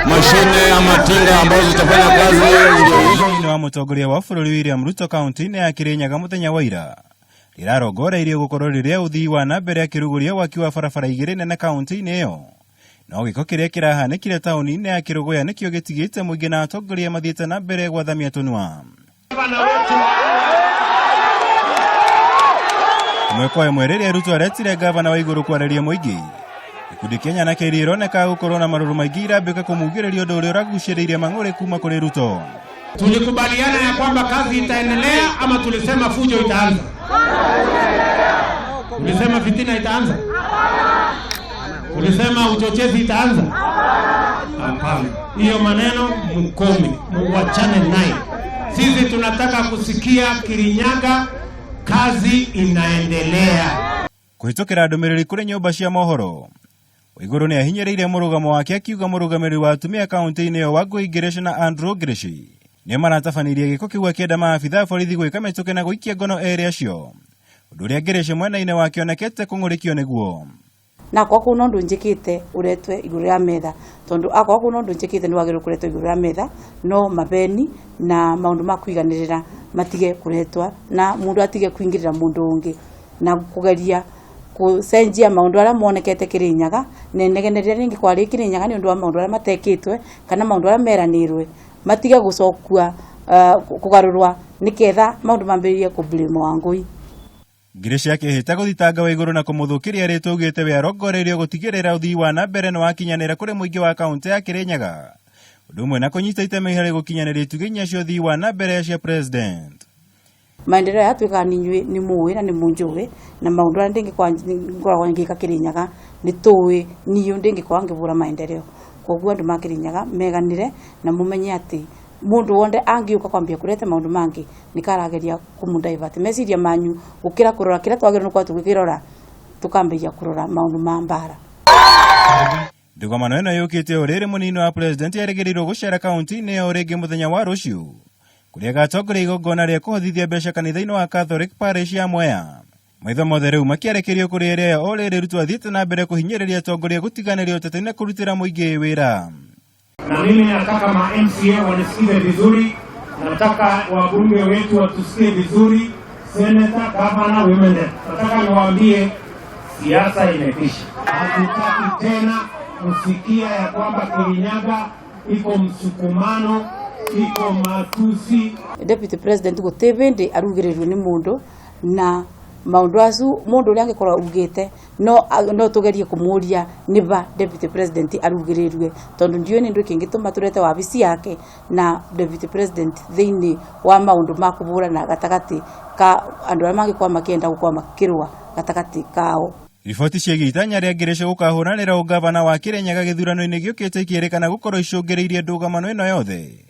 Mashine ama tinga ambazo zitafanya kazi ndio hizo. Thĩinĩ wa mũtongoria wa bũrũri William Ruto kaunti-inĩ ya Kirinyaga mũthenya wa ira rĩrarongoreirio gũkorwo rĩrĩa ũthii wa na mbere akĩrugũria waki wa barabara igĩrĩ nene kaunti-inĩ ĩyo. No gĩko kĩrĩa kĩrahanĩkire taũni-inĩ ya Kĩrũgũya nĩkĩo gĩtigĩte mũingĩ na atongoria mathiĩte na mbere gwathamia tũnua. Ĩmwe kwa ĩmwe rĩrĩa Ruto aretire ngavana wa igũrũ kwarĩria mũingĩ, gĩkundi kĩa nyanake iria ironeka gũkorwo na marũrũ maingĩ irambĩka kũmugĩrĩria, ũndũ ũrĩa ũragucĩrĩirie mang'ũrĩ kuma kũrĩ Ruto. Tulikubaliana ya kwamba kazi itaendelea ama tulisema fujo itaanza? Tulisema fitina itaanza? Tulisema uchochezi itaanza? Hapana, hiyo maneno mkome, muwachane naye. Sisi tunataka kusikia Kirinyaga kazi inaendelea. Kũhĩtũkĩra ndũmĩrĩri kũrĩ nyũmba cia mohoro, Waigũrũ nĩ ahinyĩrĩirie mũrũgamo wake akiuga mũrũgamĩrĩri wa atumia kaunti-inĩ ĩyo Wangũi Ngirici na Andrew Ngirici nĩo maratabanirie gĩko kĩu, akĩenda maabitha a borithi gwĩka mĩtũkĩ na gũikia ngono erĩ acio, ũndũ ũrĩa Ngirici mwena-inĩ wake onekete kũng'ũrĩkio nĩguo. Na akorwo kwĩna ũndũ njĩkĩte ũretwe igũrũ rĩa metha, tondũ akorwo kwĩna ũndũ njĩkĩte nĩ wagĩrĩirwo kũretwo igũrũ rĩa metha, no mabeni na maũndũ ma kũiganĩrĩra matige kũretwa na mũndũ atige kũingĩrĩra mũndũ ũngĩ na kũgeria gũcenjia maũndũ arĩa monekete Kirinyaga na inegene rĩrĩa rĩngĩkorwo rĩ Kirinyaga nĩ ũndũ wa maũndũ arĩa matekĩtwe kana maũndũ arĩa meranĩirwe matige gũcokua kũgarũrwa nĩketha maũndũ mambĩrĩrie kũ blame Wangũi. Ngirici akĩhĩta gũthitanga Waigũrũ na kũmũthũkĩria rĩtwa, augĩte we arongoreirio gũtigĩrĩra ũthii wa na mbere nĩ wakinyanĩra kũrĩ mũingĩ wa kaunti ya Kirinyaga, ũndũ ũmwe na kũnyita itemi harĩ gũkinyanĩria itugĩ inya cia ũthii wa na mbere cia president. Maendeleo aya twĩkaga nĩ inyuĩ nĩ mũĩ na nĩ mũnjũĩ na maũndũ arĩa ndĩngĩkorwo ngoragwo ngĩka Kirinyaga nĩ tũĩ niĩ ndĩngĩkorwo ngĩbũra maendeleo. Koguo andũ ma Kirinyaga meganĩre na mũmenye atĩ mũndũ wothe angĩũka kwambia kũrete maũndũ mangĩ nĩ karageria kũmũ divert meciria manyu gũkĩra kũrora kĩrĩa twagĩrĩirwo nĩ gũkorwo tũgĩkĩrora, tũkambĩrĩria kũrora maũndũ ma mbara. Ndũgamano ĩno yũkĩte o rĩrĩ mũnini wa president erĩgĩrĩirwo gũcera kaunti-inĩ ĩyo rĩngĩ mũthenya wa rũciũ, kũrĩa agatongoria igongona rĩa kũhothithia mbeca kanitha-inĩ wa Catholic Parish ya Mwea. Maitho mothe rĩu makĩerekerio kũrĩ ĩrĩa o rĩrĩ Ruto athiĩte na mbere kũhinyĩrĩria atongoria gũtiganĩria ũteti na kũrutĩra mũingĩ wĩra. Na mimi nataka ma MCA wanisikize vizuri, nataka wabunge wetu watusikie vizuri, senator, governor, women rep. Nataka niwaambie siasa imekwisha. Hatutaki tena kusikia ya kwamba Kirinyaga iko msukumano, iko matusi. Deputy President gũtirĩ hĩndĩ arugĩrĩirwo nĩ mũndũ na maũndũ acu mũndũ ũrĩa angĩkorwo augĩte no tũgerie kũmũria nĩ ba Deputy President arugĩrĩirwe, tondũ ndiũĩ nĩ ndũ kĩngĩtũma tũrete wabici yake na Deputy President thĩinĩ wa maũndũ ma kũbũrana gatagatĩ ka andũ arĩa mangĩkorwo makĩenda gũkorwo makĩrũa gatagatĩ kao. Riboti ciĩgiĩ itanya rĩa Ngirici gũkahũranĩra ũgavana wa Kirinyaga gĩthurano-inĩ gĩũkĩte ikĩrĩkana gũkorwo icũngĩrĩirie ndũgamano ĩno yothe.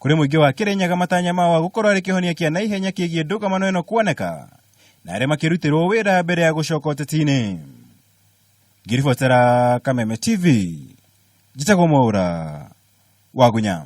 Kũrĩ mũingĩ wa Kirinyaga, matanya mao wa gũkorwo arĩ kĩhonia kĩa naihenya kĩgiĩ ndũgamano ĩno kuoneka na arĩa makĩrutĩrwo wĩra mbere ya gũcoka ũteti-inĩ. Ngĩribotera Kameme TV, njĩtagwo Mwaura Wagunya.